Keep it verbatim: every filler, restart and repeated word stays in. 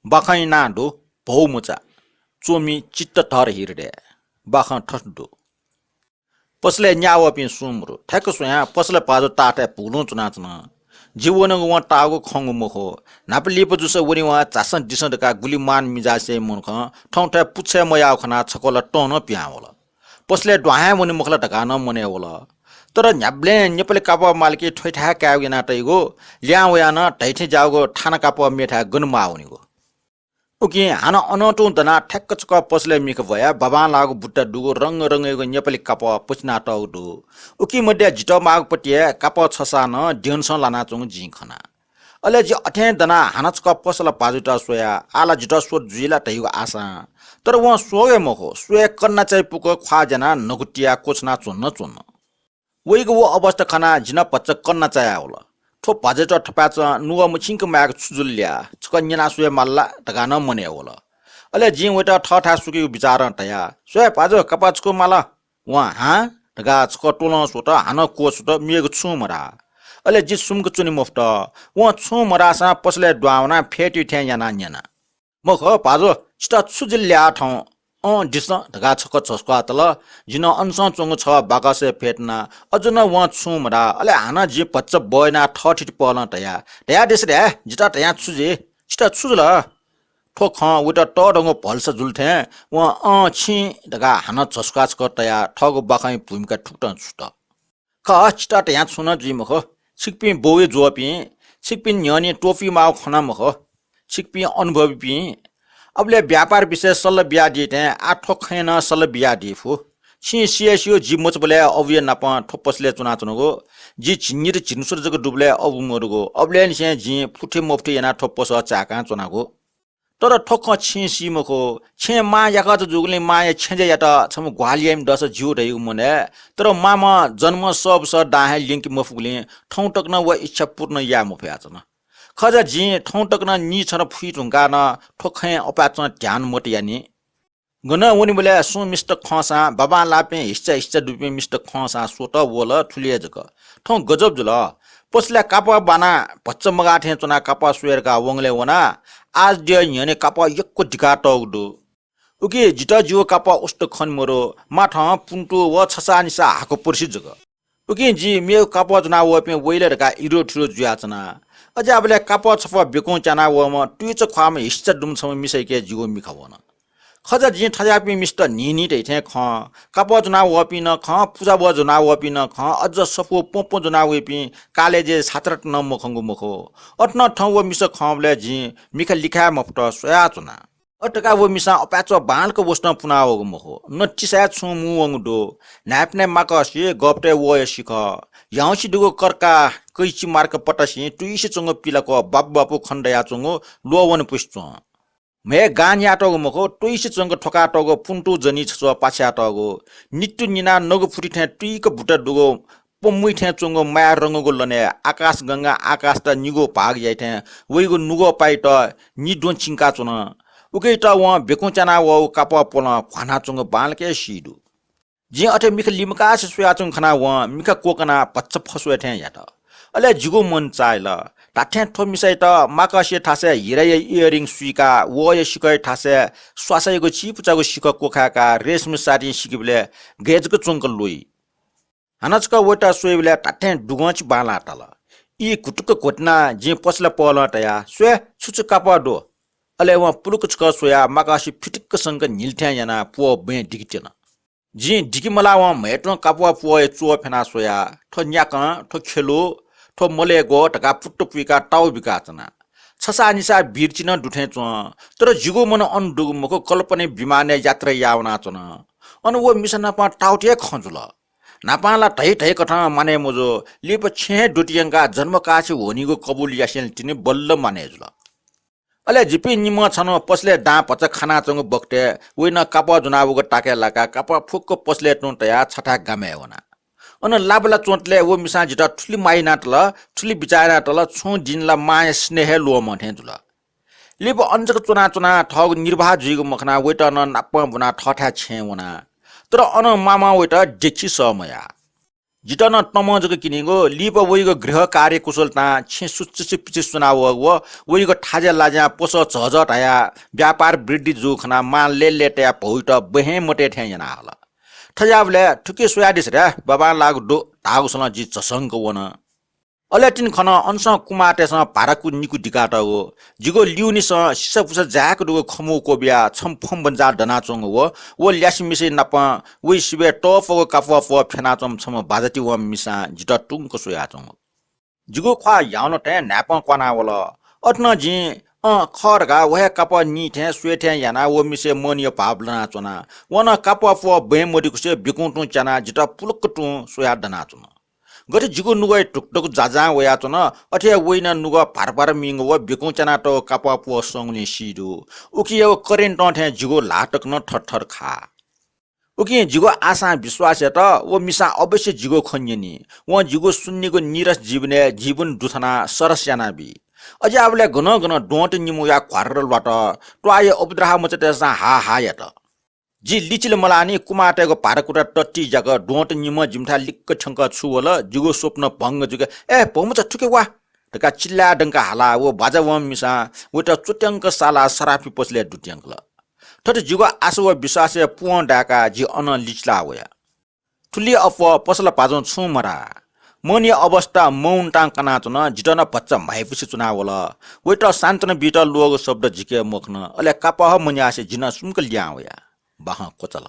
बाखंया नां दु भौमचा, च्वमि चित्तधर हृदय। बाखं थथे दु। पसलय् न्याः वःपिं सुं मरु। थ्याक्क स्वयां पसला भाजु ताःथाय् भुगुलुं च्वनाच्वन। जि वनेगु वं ताःगु खंगु मखु। न्हापा लिपा जूसा वने वं झासँ दिसँ धकाः गुलि मान मिजासे मनुखं थौंथाय् पुच्छाय् मयाःगु खनाः छकः ला तं नं पिहां वल। पसलय् दुहां हे वने मखु ला धकाः नं मनय् वल। तर न्ह्याबलें नेपाली कापः मालिकं थ्वइथाय् कायेगु याना तइगु, ल्याहां वयाः नं धइथें ज्याःगु थाना कापः मेथाय् गन माः वनीगु। उकिं हानं अनं तुं दनाः थ्याक्क छकः पसलय् मिखा ब्वयाः बाबांलाःगु बुट्टा दुगु रंग रंगयागु नेपाली कापः पछिना तःगु दु। उकी मध्ये जितः माःगु पतिया कापः छसां नं द्यंसं लानाच्वंगु जिं खना। अले जि अथें दनाः हानं छकः पसला भाजुयात स्वया, आः ला जितः स्वत जुइ ला धइगु आशां। तर वं स्वःगु हे मखु, स्वये कन्ना चाइ पुक ख्वाः ज्यानाः न्हगु तियाः क्वछुना च्वन च्वन। वइगु व अवस्था खनाः जि नं भचा कन्ना चाया वल। थ्व भाजुयात थपाय्‌चं नुगः मछिंक मायेक छु जुल ल्या, छकः न्यना स्वये माल ला धकाः नं मनय् वल। अले जिं वयात थःथाय् सुकीगु बिचारं धया, "स्वये भाजु, कापः छकू माल?" वं "हाँ" धकाः छकः त्वलं स्वत, हानं क्वछुत, मेगु छुं मधाः। अले जि सुम्क च्वने मफुत। वं छुं मधाःसां पसलय् दुहां वनाः फ्यतुइ थें यानाः न्यना। "मखु भाजु, छितः छु जुल ल्या थौं? अँ, दिसँ" धकाः छकः झस्वाः तल। जिं अनसं च्वंगु छगः बाकसय् फ्यतुना। अझ नं वं छुं मधाः। अले हानं जिं भचा बय् यानाः थःथिति पहलं धया, "धयादिसँ धया, जितः धयां छु जुइ? छितः छु जुल?" थ्व खँ वयात तःधंगु भलसा जुल थें वं "अँ, छिं" धकाः हानं झस्वाः छकः तयाः थःगु बाखंया भूमिका थुकथं छुत। "खः, छितः धयां छुं नं जुइ मखु। छिकपिं बौया ज्वःपिं, छिकपिनि न्ह्यःने त्वपुइ माःगु खँ नं मखु। छिकपिं अनुभवीपिं। अबलय् व्यापार विषयय् सल्लाह बियादी थें आः थ्व खँय् नं सल्लाह बियादी फु। छिं सिया स्यू, जि मचाबलय् अबुया नाप थ्व पसलय् च्वनाच्वनागु। जि झिंनिदँ झिंस्वदँ जक दुबलय् अबु मदुगु। अबलय्‌निसें जिं फुथे मफुथे यानाः थ्व पसः चाय्‌कां च्वनागु। तर थ्व खँ छिं सी मखु। छेँय् मां याकःचा जूगुलिं मांया छेँजःयात छम्ह ग्वाहालि याइम्ह दःसा ज्यू धइगु मनय्। तर मांम्ह जन्म सःबसः दां हे ल्यंके मफुगुलिं थौं तक नं व इच्छा पूर्ण याये मफयाच्वन। खः जा, जिं थौं तक नं निछन फुइ धुंकाः नं थ्व खँय् अपाय्‌चं ध्यान मत यानि। गनं वनेबलय् सुं मिस्त खंसां, बाबांलाःपिं हिस्चा हिस्चा दुपिं मिस्त खंसां स्वत वल थुलि हे जक। थौं गजब जुल। पसलय् कापः बानाः भचा मगाः थें च्वनाः कापः स्वये धकाः वंगलय् वनाः आजद्यः न्ह्यःने कापः यक्व दिकातःगु दु। उकिं जितः जिगु कापः उस्त खने मदु, माथं पुन्टु व छसाःनिसाः हाकु पर्सि जक। उकिं जिं मेगु कापः ज्वनाः वःपिं वइ ला धकाः इरोथिरो जुयाच्वना। अज्याःबलय् कापः छपः बेकुं च्यानाः वःम्ह तुइचा ख्वाःम्ह हिस्चा दुम्ह छम्ह मिसायाके जिगु मिखा वन। खः जा, जिं थज्याःपिं मिस्त न्हिं न्हिं धइथें खं, कापः ज्वनाः वःपिं नं खं, पुजाभः ज्वनाः वःपिं नं खं, अझ सफू प्वँप्वँ ज्वनाः वइपिं कालेजय् छात्रत नं मखंगु मखु। अथे नं थौं व मिसा खंबलय् जिं मिखा लिखाये मफुत, स्वयाच्वना। अथे धकाः व मिसां अपाय्‌चं बांलाक वसतं पुनावःगु मखु। न तिसाय् छुं मू वंगु दु। न्हाय्‌पनय् माकःसि, गःपतय् वःया सिखः। ह्याउँसे दुगु कर्का, कैंची मार्क पतासिं तुइसे च्वंगु पिलाक्व बापु बापु खने दयाच्वंगु ल्वःवने पुसे च्वं। म्हय् गान याःतःगु मखु, तुइसे च्वंक थ्वकातःगु पुन्टु जनी छच्वः पाछ्यातःगु। नितु निनाः नगु फुति थें तुइक बुटा दुगु प्वमुइ थें च्वंगु माया रंगःगु लनय् आकाशगंगां आकाशत निगू भाग याइ थें वइगु नुगः पाइत निद्वँ चिंकाच्वन। उकियात वं बेकुं च्यानाः वःगु कापः प्वलं घ्वानाच्वंगु बांलाक हे सी दु। जिं अथे मिखा लिमकासे स्वयाच्वंगु खनाः वं मिखा क्वकनाः भचा फस्वये थें यात। अले जिगु मन चाःहिल। धात्थें थ्व मिसायात माकःसिया थासय् हिराया earring सुइकाः वःया सिखःया थासय् स्वासायागु चिपुचागु सिखः क्वखाय्‌काः रेशमी सारीं सिकेबलय् गय् जक च्वंक लुइ। हानं छकः वयात स्वयेबलय् धात्थें दुगंछि बांलाः ताल। ई घुटुक्क घ्वतिनाः जिं पसला पहलं तया, "स्वये, छु छु कापः दु?" अले वं पुलुक छकः स्वयाः माकःसि फिटिक्क संक न्हिल थें यानाः प्वः बँय् दिके त्यन। जिं दिके मलावं म्हय्‌तुं कापः प्वःया च्वः फ्यनाः स्वया, थ्व न्याकं, थ्व खेलु, थ्व मलय्‌ग्व धकाः पुट्ट पुइकाः ताउ बिकाच्वना। छसाःनिसाः बिर्चि नं दु थें च्वं, तर जिगु मन अन दुगु मखु, कल्पनाया विमानय् यात्रा याः वनाच्वन। अन व मिसा नाप ताउत हे खँ जुल। न्हापां ला धइ धइकथं मानय् मजू, लिपा छेँ हे द्वति यंकाः जन्मकासे ह्वनीगु कबुल यासेंलि तिनि बल्ल मानय् जुल। अले जिपिं निम्हं छन्हु पसलय् दां भचा खानाच्वंगु बखतय् वइनं कापः ज्वनाः वःगु ताकय् लाकाः कापः फुक्क पसलय् तुं तयाः छथाय् गामय् वना। अन लाबला च्वंतले व मिसां जितः थुलि माया यानातल, थुलि बिचाः यानातल, छुं दिं ला मांया स्नेह हे ल्वःमं थें जुल। लिपा अन जक च्वनाच्वनाः थःगु निर्वाह जुइगु मखनाः वइत नं नापं ब्वनाः थःथाय् छेँय् वना। तर अन मामां वइत देखि सः मयाः। जितः नं तमं जक किनिगु। लिपा वइगु गृह कार्य कुशलतां छेँ सुचिसि पिचिसि च्वना वःगु व वइगु थाज्या लाज्यां पसः झःझः धायाः व्यापार वृद्धि जूगु खनाः मां लय्‌लय् तयाः भौयात ब्वहें मतये थें याना हल। थज्याःबलय् थुकी स्वयादिसँ रे, बाबां लाःगु दु धाःगुसलं जि झसंक वन। अले तिनि खन, अनसं कुमाःतय्‌सं भाराकु निकु दिकातःगु। जिगु ल्यूनिसं सिसापुसा जाय्‌क दुगु खमु क्वबिया छम्ह फम्बन्जा दनाच्वंगु व, व ल्यासेमिसे नाप वइ सिबय् तःपगु कापःप्वः फ्यनाच्वंम्ह छम्ह बाजाति वंम्ह मिसां जितः तुंक स्वयाच्वंगु। जिगु ख्वाः ह्याउन थें न्हाय्‌पं क्वाना वल। अथे नं जिं अँ खः धकाः व हे कापः नी थें स्वये थें यानाः व मिसे मनया भाव लनाच्वना। व नं कापःप्वः ब्वहें मदिकुसे बिकुं तुं च्यानाः जितः पुलुक्क तुं स्वयाः दनाच्वन। गथे जिगु नुगः धुकधुक जाजां वयाच्वन, अथे हे वइनं नुगः भार भार मीगु व बिकुं च्यानातःगु कापःप्वः संगुलिं सी दु। उकिया व करेन्टं थें जिगु ल्हाः तक नं थरथर खाः। उकिं जिगु आशां विश्वास यात, व मिसां अवश्य जिगु खँ न्यनी। वं जिगु सुन्निगु नीरस जीवनय् जीवन दुथनाः सरस यानाबी। अज्याःबलय् गनं गनं द्वहंत निम्ह वयाः घ्वार्र ल्वात। त्वाःया अपुद्राः मचातय्‌सं हा हा यात। जि लिचिल मलाःनि कुमाःतय्‌गु भाराकुटा तत्ति ज्याक द्वहंत निम्हं जिमिथाय् लिक्क थ्यंक छु वल, जिगु स्वप्न भंग जुक, "ए, भौमचा थुखे वा!" धकाः चिल्लाय् दंकाः हालाः व बाजा वंम्ह मिसां वयात च्वत्यांक सालाः सराफी पसलय् दुत्यंकल। थथे जिगु आशा व विश्वासया पुवं दाय्‌काः जि अनं लिचिलाः वया। थुलि अप्वः पसला भाजुं छुं मधाः। मनया अवस्था मौनतां कनाच्वन, जितः नं भचा म्हाइपुसे च्वनावल। वयात सान्त्वना बीत ल्वःगु शब्द जिके मखन, अले कापः मन्यासे जि नं सुम्क लिहां वया। बाखं क्वचाल।